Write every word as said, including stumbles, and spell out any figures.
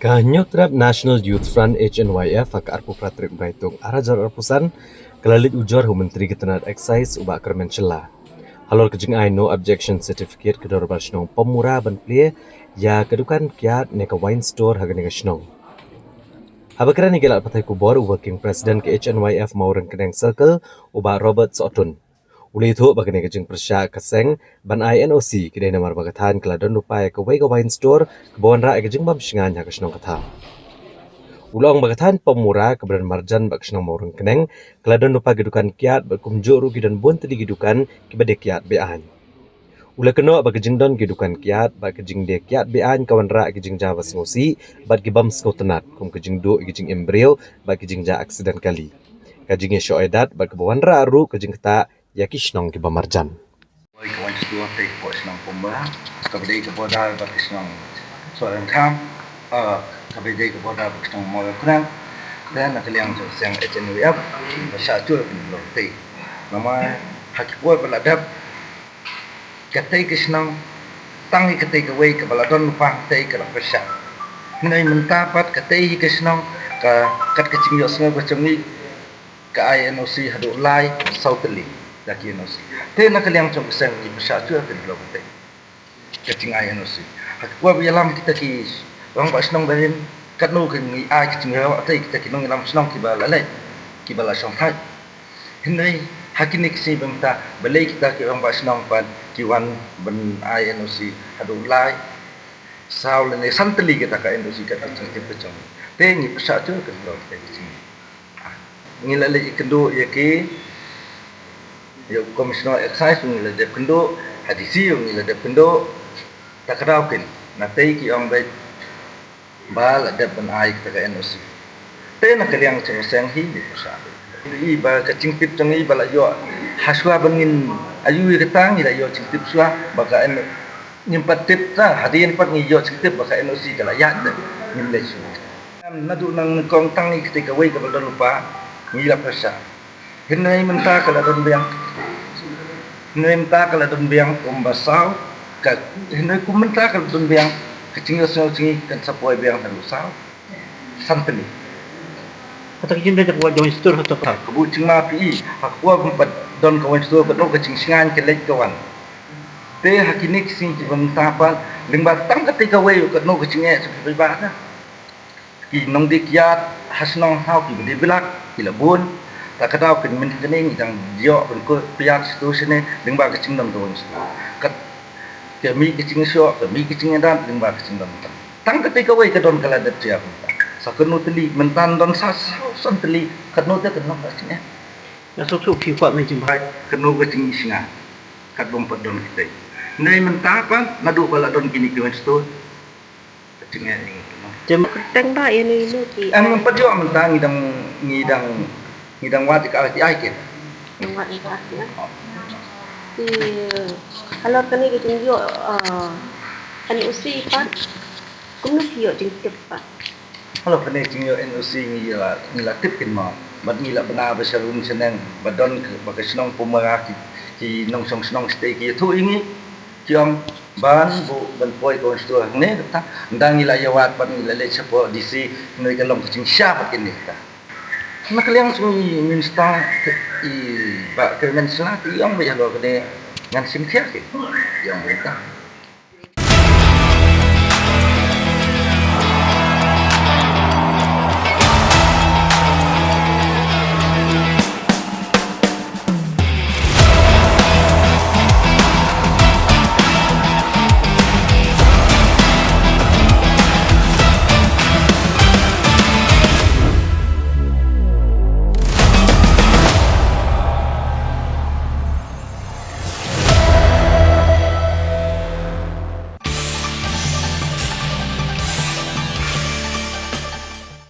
Ka Hynñiewtrep National Youth Front, H N Y F, ha ka arphew phra tarik Bnai Tung ar hajar arphew san, ka la leit ujor ha u Myntri ka tnat Excise, u Bah Kyrmen Shylla, halor ka jingai No Objection Certificate ka Dorbar Shnong Pamura ban plie ïa ka dukan kiad ne ka wine store ha kane ka shnong. Haba kren ïa ki lad pathai khubor, u Working President ka H N Y F Mawryngkneng Circle, u Bah Robert Sohtun, u la ïathuh ba kane ka jingpyrshah ka seng ban ai N O C ka dei namar ba ka thaiñ ka la don lypa ïa kawei ka wine store kaba wanrah ïa ka jingbym shngaiñ ha ka shnong ka thaw. U la ong ba ka thaiñ Pamura kaba don marjan bad ka shnong Mawryngkneng ka la don lypa ki dukan kiad bad kumjuh ruh ki don bun tylli ki dukan kiba die kiad be-aiñ. U la kynnoh ba ka jingdon ki dukan kiad bad ka jingdie kiad be-aiñ ka wanrah ïa ki jingjia ba sngewsih bad ki bym sngewtynnat, kum ka jingduh ïa ki jingim briew bad ki jingjia aksiden kali. Ka jingïashoh ïadat bad kaba wanrah ruh ka jingktah ïa ki shnong kiba marjan. Wei ka wine store tei ka shnong Pamura, kaba dei ka border bad ka shnong Sohryngkham, ah, kaba dei ka border bad ka shnong Mawryngkneng. Te na ka liang jong ka seng H N Y F, ba shah jur ka nong tei. Namar ha ki por ba la dep, katei ka shnong, tang hi katei kawei kaba la don lypa tei ka la pyrshah. Hynrei mynta pat katei hi ka shnong, ka, kat ka jingïohsngew ka jong ngi, ka ai N O C haduh lai saw tylli da ki N O C. Te na ka liang jong ka seng ngi pyrshah jur ka nong tei ka jingai N O C. Ha ka por ba ïalam kita ki rangbah shnong ba rim, katno ka ngi ai ka jingïarap ïa kita ki nongïalam shnong kiba la leit, kiba la shongthait. Hynrei ha kine ki sngi ba mynta balei kita ki rangbah shnong pat ki wan ban ai N O C haduh lai saw lane san tylli kata ka N O C kat ka jingtip ka jong. Te ngi pyrshah jur ka nong tei ka jing. Ngi la leit ïakynduh ïa ki, ïa u Commissioner Excise ngi la dep kynduh, ha D C ngi la dep kynduh. Ta ka daw kin, na tei ki ong beit ba la dep ban ai kata ka N O C. Te na ka liang jong ka seng hi ngi pyrshah. I ba ka jingtip jong i ba la ïoh ha shuwa ban ngin ïoh ïa kata ngi la ïoh jingtip shuwa ba ka N-, ngim pat tip ta, hadien pat ngi ïoh jingtip ba ka N O C ka la ïaid te ngim leit shuwa. Naduh nangkong tang ïa katei kawei kaba don lypa ngi la pyrshah. Hynrei mynta ka la don biang. Hynrei mynta ka la don biang kumba saw. Ka, hynrei kum mynta ka la don biang, ka jingïohsngew jong ngi kan sa poi biang haduh saw san tylli. Kata ka jingdon ka wine store hato ka. Ka buh jingma phi i, ha ka por ba ym pat don ka wine store, katno ka jingshngaiñ ka leit ka wan. Te ha kine ki sngi kiba mynta pat, lyngba tang katei kawei katno ka jingeh jong ki paidbah ka. Ki nongdie kiad ha shnong thaw kiba die byllak ki la bun. Ta ka daw kin mynta kane ngi dang ïoh ban kut pyrshah shatu shane lyngba ka jingdon ka wine store. Kat ka mih ka jingshoh, ka mih ka jingïadat lyngba ka jingdon ka. Tang katei kawei ka don ka la dep jia mynta. Sa katno tylli mynta don sa saw san tylli, katno te katno ka jingeh. Ïa suk suk ki kwah mih jingbai. Katno ka jingshngaiñ. Kat bym pat don kitei. Hynrei mynta pat naduh ba la don kine ki wine store. Ka jingeh ïa ngi. Te ma kyrteng ba ïa ngi ngi ki. Em, ngam pat ïoh mynta ngi dang, ngi dang, ngi dang wad ïa ka R T I kit. Dang wad ïa ka R T I. Te halor kane ka jingïoh, ah, N O C pat. Kumno phi ïoh jingtip pat? Halor kane ka jingïoh N O C ngi la, ngi la tip kynmaw. Bad ngi la bna ba sha rung sha neng ba don ka, ba ka shnong Pamura ki, ki nongshong shnong shatei ki ïathuh ïa ngi. Ki ong ban buh ban poi ka wine store hangne kata. Ynda ngi la ïawad bad ngi la leit shapoh D C, hynrei ka long ka jingshisha bad kine kata. Na ka liang jong i Minister i Bah Kyrmen Shylla te i ong ba ïa halor kane ngan shim khia ki. I ong ba ïa ka.